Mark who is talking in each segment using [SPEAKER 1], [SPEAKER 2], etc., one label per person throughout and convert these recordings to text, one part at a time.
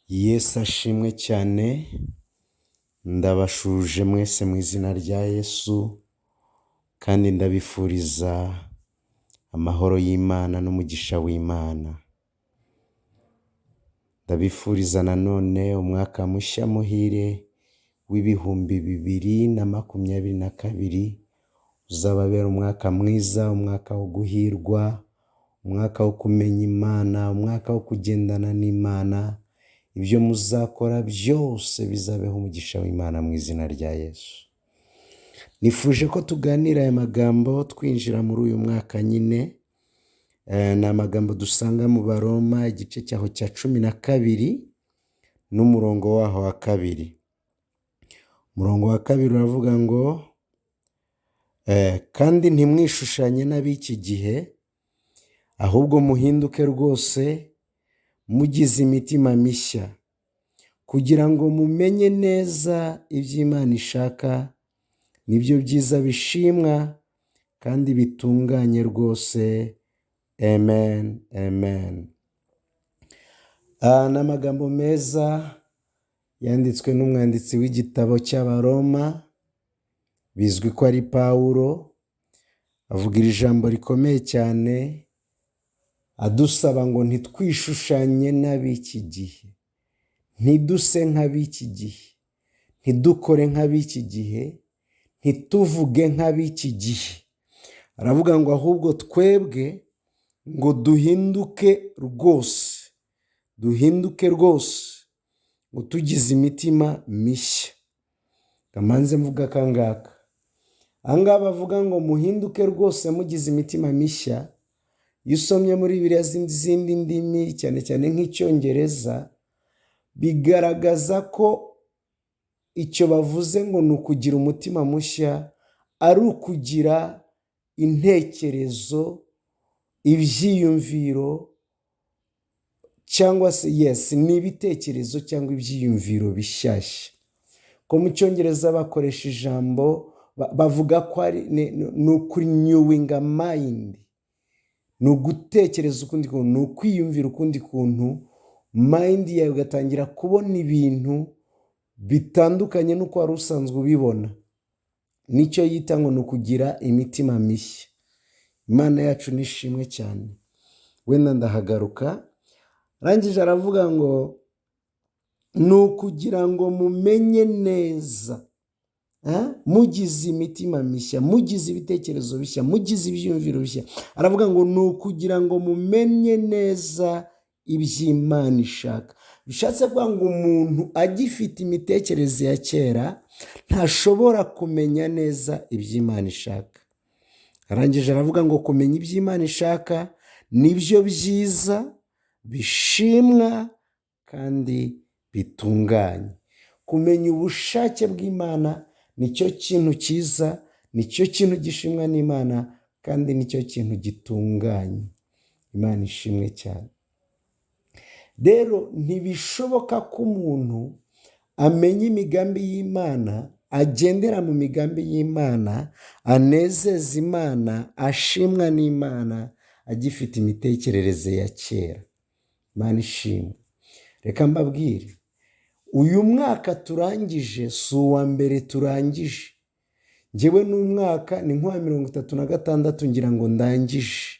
[SPEAKER 1] Yesu ashimwe cyane, ndabashuje mwese mu izina rya Yesu kandi ndabifuriza amahoro y'Imana n'umugisha w'Imana. Ndabifuriza nanone umwaka mushya muhire w'2022, uzababera umwaka mwiza, umwaka wo guhirwa, umwaka wo kumenya Imana, umwaka wo kugendana n'Imana, ibyo muzakora byose bizabeho umugisha w'Imana mu izina rya Yesu. Nifuje ko tuganira aya magambo twinjira muri uyu mwaka nyine, ni amagambo dusanga mu Baroma igice cyaho cya 12 n'umurongo waho wa 2. Umurongo wa 2 uravuga ngo kandi ntimwishushanye n'ab'iki gihe, ahubwo muhinduke rwose mugize imitima mishya, kugira ngo mumenye neza ibyo Imana ishaka, nibyo byiza bishimwa kandi bitunganye rwose. Amen, amen. Ni amagambo meza yanditswe n'umwanditsi w'igitabo cy'Abaroma, bizwi ko ari Pawulo. Avuga iri jambo rikomeye cyane adusaba ngo ntitwishushanye n'ab'iki gihe, ntiduse nk'ab'iki gihe, ntidukore nk'ab'iki gihe, ntituvuge nk'ab'iki gihe. Aravuga ngo ahubwo twebwe ngo duhinduke rwose, duhinduke rwose, ngo tugize imitima mishya. Kamanze mvuga aka ngaka. Aha ngaha bavuga ngo muhinduke rwose mugize imitima mishya. Iyo usomye muri Bibiliya zindi ndimi, cyane cyane nk'Icyongereza, bigaragaza ko icyo bavuze ngo ni ukugira umutima mushya, ari ukugira intekerezo, ibyiyumviro, cyangwa se, yes, ni ibitekerezo cyangwa ibyiyumviro bishyashya. Ko mu Cyongereza bakoresha ijambo bavuga ko ari ni ukurenewinga mind, ni ugutekereza ukundi kuntu, ni ukwiyumvira ukundi kuntu, mind yawe ugatangira kubona ibintu bitandukanye n'uko wari usanzwe ubibona. Nicyo yita ngo ni ukugira imitima mishya. Imana yacu nishimwe cyane. Wenda ndahagaruka. Arangije aravuga ngo ni ukugira ngo mumenye neza, mugize imitima mishya, mugize ibitekerezo bishya, mugize ibyiyumviro bishya. Aravuga ngo ni ukugira ngo mumenye neza iby'Imana ishaka. Bishatse kuvuga ngo umuntu agifite imitekerereze ya kera ntashobora kumenya neza iby'Imana ishaka. Arangije aravuga ngo kumenya iby'Imana ishaka nibyo byiza bishimwa kandi bitunganye. Kumenya ubushake bw'Imana nicyo kintu cyiza, nicyo kintu gishimwa n'Imana, kandi nicyo kintu gitunganye. Imana ishimwe cyane. Rero ntibishoboka ko umuntu amenya imigambi y'Imana, agendera mu migambi y'Imana, anezeza Imana, ashimwa n'Imana, agifite imitekerereze ya kera. Imana ishimwe. Reka mbabwire, uyu mwaka turangije si uwa mbere turangije. Njyewe n'umwaka ni nk'uwa 36 ngira ngo ndangije.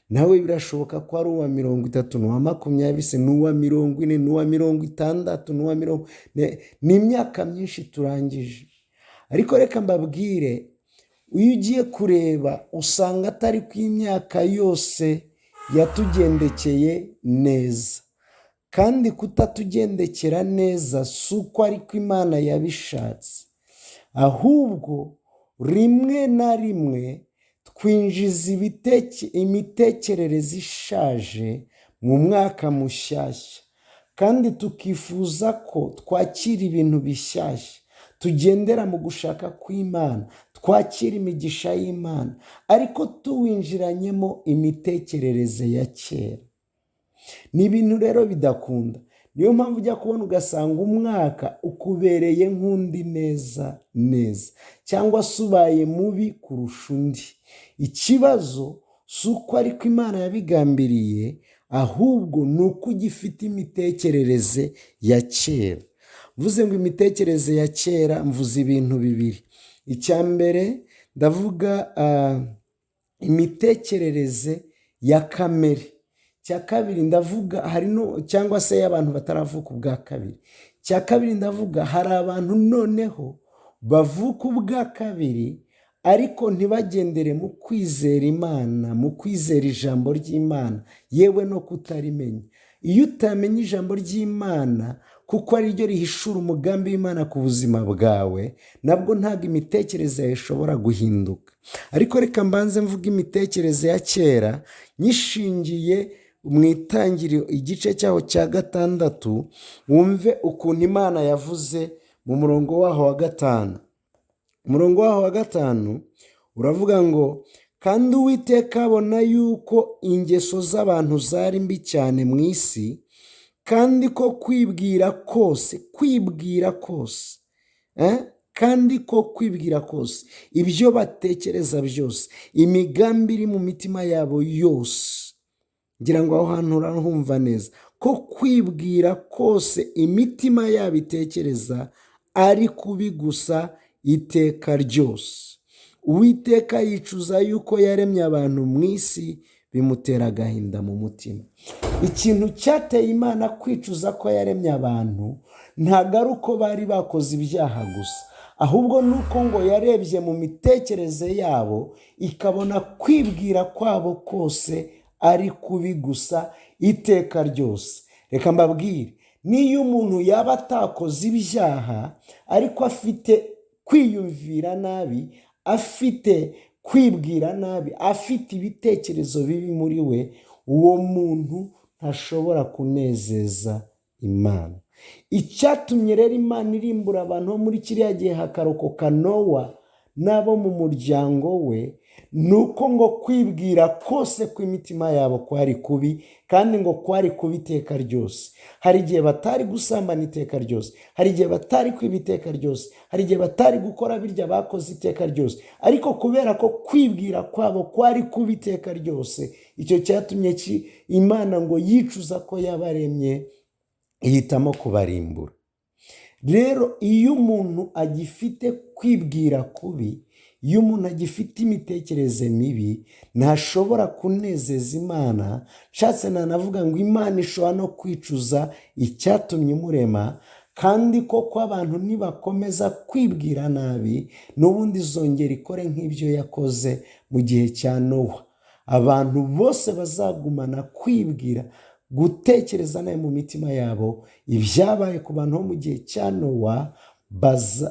[SPEAKER 1] Nawe birashoboka ko ari uwa 30, ni uwa 20 se, ni uwa 40, ni uwa 60, ni uwa mirongo, ni imyaka myinshi turangije. Ariko reka mbabwire, iyo ugiye kureba usanga atari ko imyaka yose yatugendekeye neza. Kandi kutatugendekera neza si uko ariko Imana yabishatse, ahubwo rimwe na rimwe twinjiza imitekerereze ishaje mu mwaka mushyashya, kandi tukifuza ko twakira ibintu bishyashya, tugendera mu gushaka kw'Imana, twakira imigisha y'Imana, ariko tuwinjiranyemo imitekerereze ya kera. Ni ibintu rero bidakunda. Niyo mpamvu ujya kubona ugasanga umwaka ukubereye nk'undi neza neza, cyangwa se ubaye mubi kurusha undi. Ikibazo si uko ariko Imana yabigambiriye, Ahubwo ni uko ugifite imitekerereze ya kera. Mvuze ngo imitekerereze ya kera, mvuze ibintu bibiri. Icya mbere ndavuga imitekerereze ya kamere. Icya kabiri ndavuga hari no cyangwa se y'abantu bataravuka ubwa kabiri. Icya kabiri ndavuga hari abantu noneho bavuka ubwa kabiri, ariko ntibagendere mu kwizera Imana, mu kwizera ijambo ry'Imana, yewe no kutarimenya. Iyo utamenya ijambo ry'Imana, kuko ari ryo rihishura umugambi w'Imana ku buzima bwawe, nabwo ntabwo imitekerereze yawe ishobora guhinduka. Ariko reka mbanze mvuge imitekerereze ya kera nyishingiye mu Itangiriro igice cyaho cya 6, wumve ukuntu Imana yavuze mu murongo waho wa 5. Umurongo waho wa 5 uravuga ngo: "Kandi Uwiteka abona yuko ingeso z'abantu zari mbi cyane mu isi, kandi ko kwibwira kose, kwibwira kose, kandi ko kwibwira kose, ibyo batekereza byose, imigambi iri mu mitima yabo yose." Ngira ngo aho hantu urahumva neza, ko kwibwira kose imitima yabo itekereza ari kubi gusa iteka ryose. Uwiteka yicuza yuko yaremye abantu mu isi, bimutera agahinda mu mutima. Ikintu cyateye Imana kwicuza ko yaremye abantu, ntabwo ari uko bari bakoze ibyaha gusa, ahubwo ni uko ngo yarebye mu mitekerereze yabo, ikabona kwibwira kwabo kose ari kubi gusa iteka ryose. Reka mbabwire, niyo umuntu yaba atakoze ibyaha ariko afite kwiyumvira nabi, afite kwibwira nabi, afite ibitekerezo bibi muri we, uwo muntu ntashobora kunezeza Imana. Icyatumye rero Imana irimbura abantu bo muri kiriya gihe, hakarokoka Nowa n'abo mu muryango we, ni uko ngo kwibwira kose kw'imitima yabo kwari kubi, kandi ngo kwari kubi iteka ryose. Hari igihe batari gusambana iteka ryose, hari igihe batari kwiba iteka ryose, hari igihe batari gukora birya bakoze iteka ryose, ariko kubera ko kwibwira kwabo kwari kubi iteka ryose, icyo cyatumye Imana ngo yicuza ko yabaremye, ihitamo kubarimbura. Rero iyo umuntu agifite kwibwira kubi, iyo umuntu agifite imitekerereze mibi, ntashobora kunezeza Imana. Nshatse nanavuga ngo Imana ishobora no kwicuza icyatumye imurema, kandi koko abantu nibakomeza kwibwira nabi, n'ubundi izongera ikore nk'ibyo yakoze mu gihe cya Nowa. Abantu bose bazagumana kwibwira, gutekereza nabi mu mitima yabo, ibyabaye ku bantu bo mu gihe cya Nowa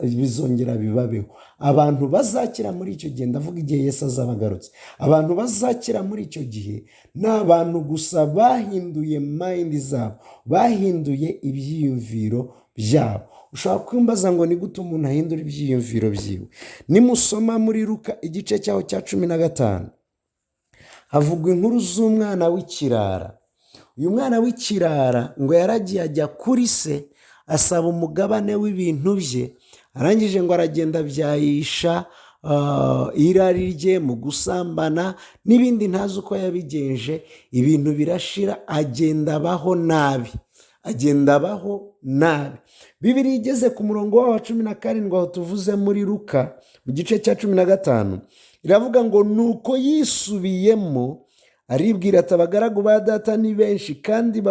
[SPEAKER 1] bizongera bibabeho. Abantu bazakira muri icyo gihe, ndavuga igihe Yesu azaba agarutse, abantu bazakira muri icyo gihe ni abantu gusa bahinduye mind zabo, bahinduye ibyiyumviro byabo. Ushobora kwimbaza ngo ni gute umuntu ahindura ibyiyumviro byiwe? Nimusoma muri Luka igice cyaho cya 15, havugwa inkuru z'umwana w'ikirara. Uyu mwana w'ikirara ngo yaragiye ajya kuri se, asaba umugabane w'ibintu bye, arangije ngo aragenda abyayisha irari rye mu gusambana n'ibindi ntazi uko yabigenje, ibintu birashira, agenda abaho nabi, agenda abaho nabi. Bibiliya igeze ku murongo wa 17, aho tuvuze muri Luka mu gice cya 15, iravuga ngo: "Nuko yisubiyemo aribwira ati: 'Abagaragu ba data ni benshi kandi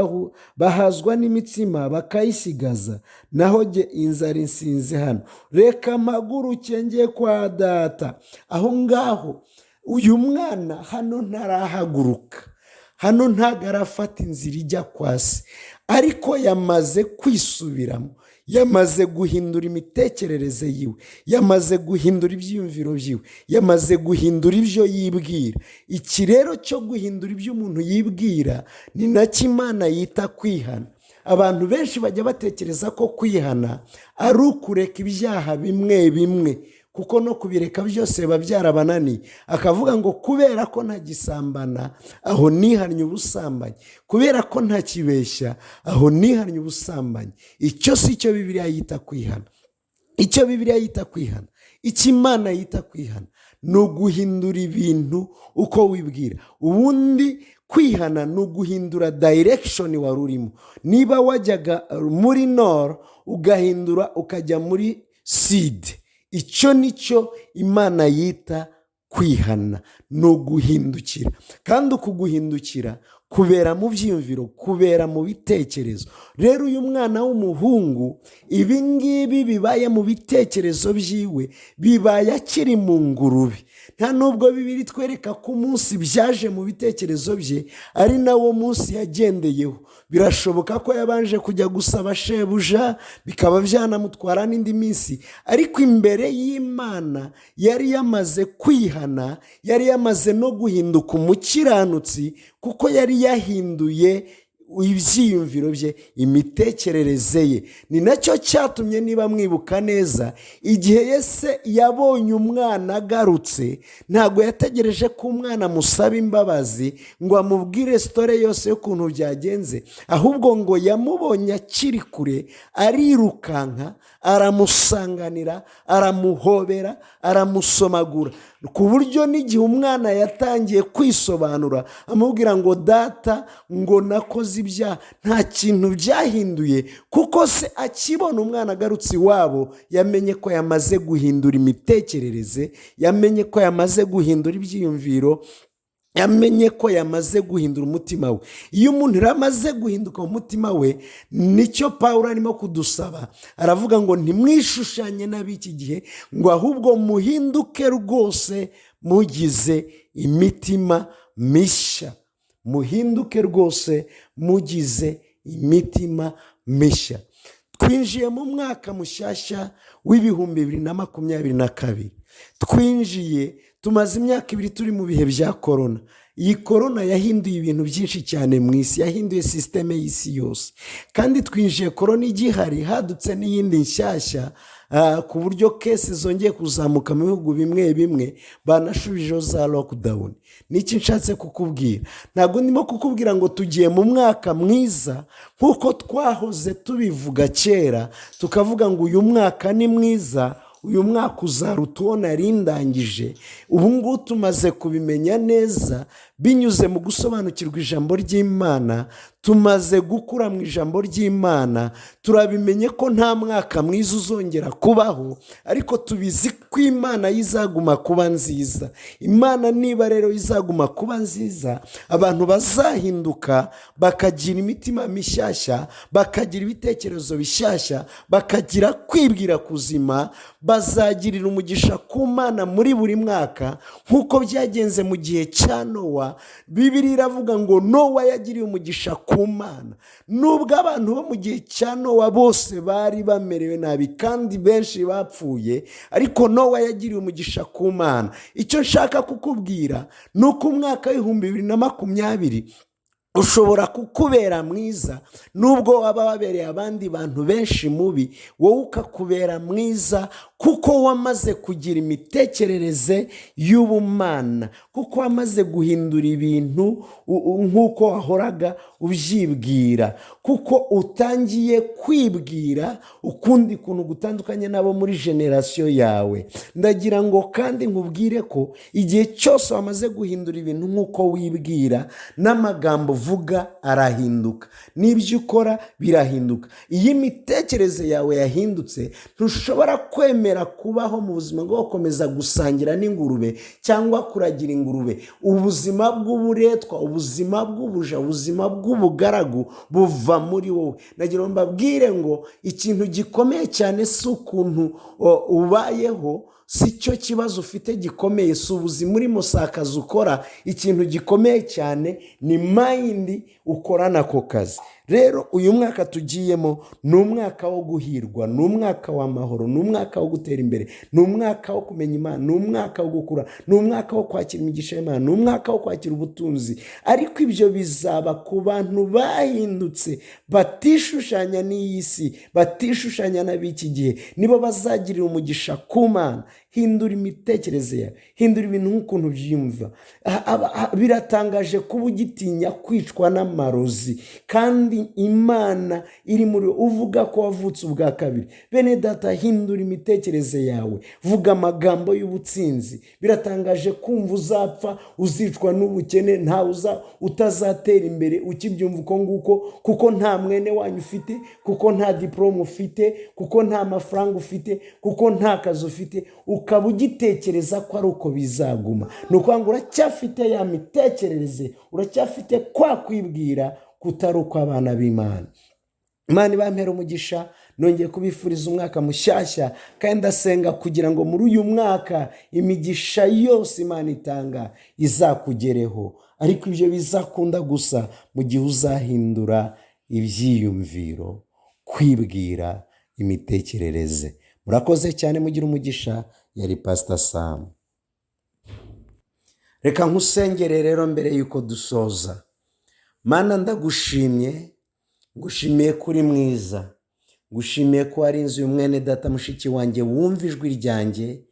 [SPEAKER 1] bahazwa n'imitsima bakayisigaza, naho jye inzara insinze hano. Reka mpaguruke njye kwa data.'" Aho ngaho uyu mwana hano ntarahaguruka, hano ntabwo arafata inzira ijya kwa se, ariko yamaze kwisubiramo, yamaze guhindura imitekerereze yiwe, yamaze guhindura ibyiyumviro byiwe, yamaze guhindura ibyo yibwira. Iki rero cyo guhindura ibyo umuntu yibwira ni nacyo Imana yita kwihana. Abantu benshi bajya batekereza ko kwihana ari ukureka ibyaha bimwe bimwe, kuko no kubireka byose biba byarabananiye. Akavuga ngo kubera ko ntagisambana, aho nihannye ubusambanyi; kubera ko ntakibeshya, aho nihannye ubusambanyi. Icyo si cyo Bibiliya yita kwihana. Icyo Bibiliya yita kwihana, icyo Imana yita kwihana, ni uguhindura ibintu uko wibwira. Ubundi Kwihana ni uguhindura direction wari urimo. Niba wajyaga muri nord, ugahindura ukajya muri sud, icyo ni cyo Imana yita kwihana, ni uguhindukira. Kandi uku guhindukira kubera mu byiyumviro, kubera mu bitekerezo. Rero uyu mwana w'umuhungu, ibi ngibi bibaye mu bitekerezo byiwe, bibaye akiri mu ngurube. Nta nubwo Bibiliya itwereka ko umunsi byaje mu bitekerezo bye ari nawo munsi yagendeyeho. Birashoboka ko yabanje kujya gusaba shebuja, bikaba byanamutwara n'indi minsi, ariko imbere y'Imana yari yamaze kwihana, yari yamaze no guhinduka umukiranutsi, kuko yari yahinduye ibyiyumviro bye, imitekerereze ye. Ni nacyo cyatumye, niba mwibuka neza, igihe Yese yabonye umwana agarutse, ntabwo yategereje ko umwana amusaba imbabazi ngo amubwire story yose y'ukuntu byagenze, ahubwo ngo yamubonye akiri kure, arirukanka, aramusanganira, aramuhobera, aramusomagura, ku buryo n'igihe umwana yatangiye kwisobanura amubwira ngo: "Data," ngo, "nakoze ibyaha," nta kintu byahinduye, kuko se akibona umwana agarutse iwabo yamenye ko yamaze guhindura imitekerereze, yamenye ko yamaze guhindura ibyiyumviro, yamenye ko yamaze guhindura umutima we. Iyo umuntu rero amaze guhinduka mu mutima we, nicyo Pawulo arimo kudusaba. Aravuga ngo: "Ntimwishushanye n'ab'iki gihe," ngo, "ahubwo muhinduke rwose mugize imitima mishya." Muhinduke rwose mugize imitima mishya. Twinjiye mu mwaka mushyashya w'2022. Twinjiye tumaze imyaka 2 turi mu bihe bya korona. Iyi korona yahinduye ibintu byinshi cyane mu isi, yahinduye système y'isi yose. Kandi twinjiye korona igihari, hadutse n'iyindi nshyashya, ku buryo case zongeye kuzamuka mu bihugu bimwe bimwe, banashubijeho za lockdown. Niki nshatse kukubwira? Ntabwo ndimo kukubwira ngo tugiye mu mwaka mwiza nk'uko twahoze tubivuga kera, tukavuga ngo uyu mwaka ni mwiza, uyu mwaka uzaruta uwo nari ndangije. Ubu ngubu tumaze kubimenya neza binyuze mu gusobanukirwa ijambo ry'Imana, tumaze gukura mu ijambo ry'Imana, turabimenye ko nta mwaka mwiza uzongera kubaho, ariko tubizi ko Imana izaguma kuba nziza. Imana niba rero izaguma kuba nziza, abantu bazahinduka bakagira imitima mishyashya, bakagira ibitekerezo bishyashya, bakagira kwibwira kuzima, bazagirira umugisha ku Mana muri buri mwaka, nk'uko byagenze mu gihe cya Nowa. Bibiliya iravuga ngo Nowa yagiriye umugisha ku Mana, nubwo abantu bo mu gihe cya Nowa bose bari bamerewe nabi kandi benshi bapfuye, ariko Nowa yagiriye umugisha ku Mana. Icyo nshaka kukubwira ni uko umwaka w'2020 ushobora kukubera mwiza, nubwo waba wabereye abandi bantu benshi mubi, wowe ukakubera mwiza, kuko wamaze kugira imitekerereze y'ubumana, kuko wamaze guhindura ibintu nk'uko wahoraga ubyibwira, kuko utangiye kwibwira ukundi kuntu gutandukanye n'abo muri génération yawe. Ndagira ngo kandi nkubwire ko igihe cyose wamaze guhindura ibintu nk'uko wibwira, n'amagambo uvuga arahinduka, n'ibyo ukora birahinduka. Iyo imitekerereze yawe yahindutse, ntushobora kwemera kubaho mu buzima bwo gukomeza gusangira n'ingurube cyangwa kuragira ingurube. Ubuzima bw'uburetwa, ubuzima bw'ubuja, ubuzima bw'ubugaragu buva muri wowe. Nagira ngo mbabwire ngo ikintu gikomeye cyane si ukuntu ubayeho, si cyo kibazo ufite gikomeye, si ubuzima urimo, si akazi ukora. Ikintu gikomeye cyane ni mind ukorana ako kazi. Rero uyu mwaka tugiyemo ni umwaka wo guhirwa, ni umwaka w'amahoro, ni umwaka wo gutera imbere, ni umwaka wo kumenya Imana, ni umwaka wo gukura, ni umwaka wo kwakira imigisha y'Imana, ni umwaka wo kwakira ubutunzi. Ariko ibyo bizaba ku bantu bahindutse, batishushanya n'iyi si, batishushanya n'ab'iki gihe. Nibo bazagirira umugisha ku Mana. Hindura imitekerereze yawe, hindura ibintu nk'ukuntu ubyiyumva. Biratangaje kuba ugitinya kwicwa n'amarozi kandi Imana iri muri wowe, uvuga ko wavutse ubwa kabiri. Bene data, hindura imitekerereze yawe, vuga amagambo y'ubutsinzi. Biratangaje kumva uzapfa, uzicwa n'ubukene, ntawe utazatera imbere, ukibyumva uko nguko, kuko nta mwene wanyu ufite, kuko nta diporome ufite, kuko nta mafaranga ufite, kuko nta kazi ufite, ukaba ugitekereza ko ari uko bizaguma. Ni ukuvuga ngo uracyafite ya mitekerereze, uracyafite kwa kwibwira kutari ukw'abana b'Imana. Imana ibampera umugisha. Nongeye kubifuriza umwaka mushyashya, kandi ndasenga kugira ngo muri uyu mwaka imigisha yose Imana itanga izakugereho, ariko ibyo bizakunda gusa mu gihe uzahindura ibyiyumviro, kwibwira, imitekerereze. Murakoze cyane, mugire umugisha. Yari Pastor Sam. Reka nkusengere rero mbere y'uko dusoza. Mana, ndagushimye, ngushimiye ko uri mwiza, ngushimiye ko warinze uyu mwene data mushiki wanjye wumva ijwi ryanjye,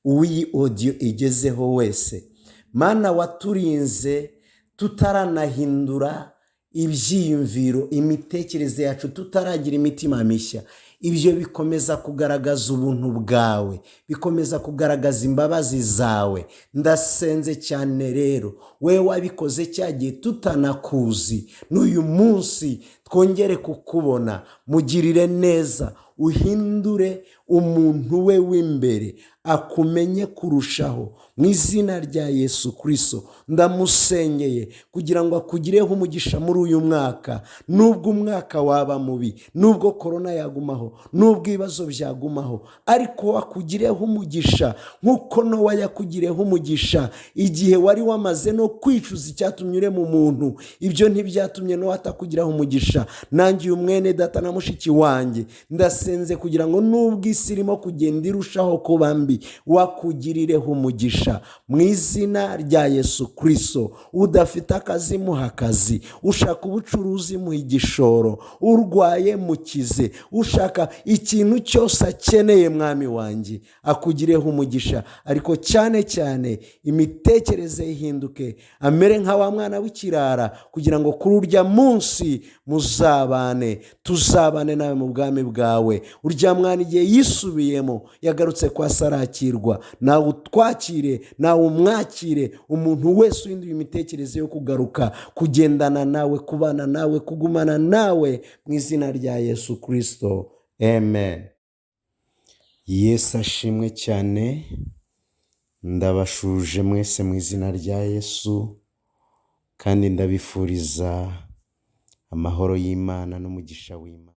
[SPEAKER 1] uw'iyi audio igezeho wese. Mana, waturinze tutaranahindura ibyiyumviro, imitekerereze yacu, tutaragira imitima mishya. Ibyo bikomeza kugaragaza ubuntu bwawe, bikomeza kugaragaza imbabazi zawe. Ndasenze cyane rero, we wabikoze cya gihe tutanakuzi, n'uyu munsi twongere kukubona. Mugirire neza, uhindure umuntu we w'imbere, akumenye kurushaho. Mu izina rya Yesu Kristo ndamusengeye kugira ngo akugireho umugisha muri uyu mwaka. Nubwo umwaka waba mubi, nubwo korona yagumaho, nubwo ibibazo byagumaho, ariko akugireho umugisha nk'uko Nowa yakugireho umugisha igihe wari wamaze no kwicuza icyatumye urema umuntu. Ibyo ntibyatumye Nowa atakugiraho umugisha. Nanjye uyu mwene data na mushiki wanjye ndasenze kugira ngo nubwo isi irimo kugenda irushaho kuba mbi, wakugirireho umugisha mu izina rya Yesu Kristo. Udafite akazi muha akazi, ushaka ubucuruzi muha igishoro, urwaye mukize, ushaka ikintu cyose akeneye, mwami wanjye, akugireho umugisha. Ariko cyane cyane imitekerereze ihinduke, amere nka wa mwana w'ikirara, kugira ngo kuri urya munsi muzabane, tuzabane nawe mu bwami bwawe. Urya mwana igihe yisubiyemo yagarutse kwa sarakirwa, nawe utwakire, nawe umwakire. Umuntu wese uhinduye imitekerereze yo kugaruka kugendana nawe, kubana nawe, kugumana nawe, mu izina rya Yesu Kristo, amen. Yesu ashimwe cyane. Ndabashuje mwese mu izina rya Yesu, kandi ndabifuriza amahoro y'Imana n'umugisha w'Imana.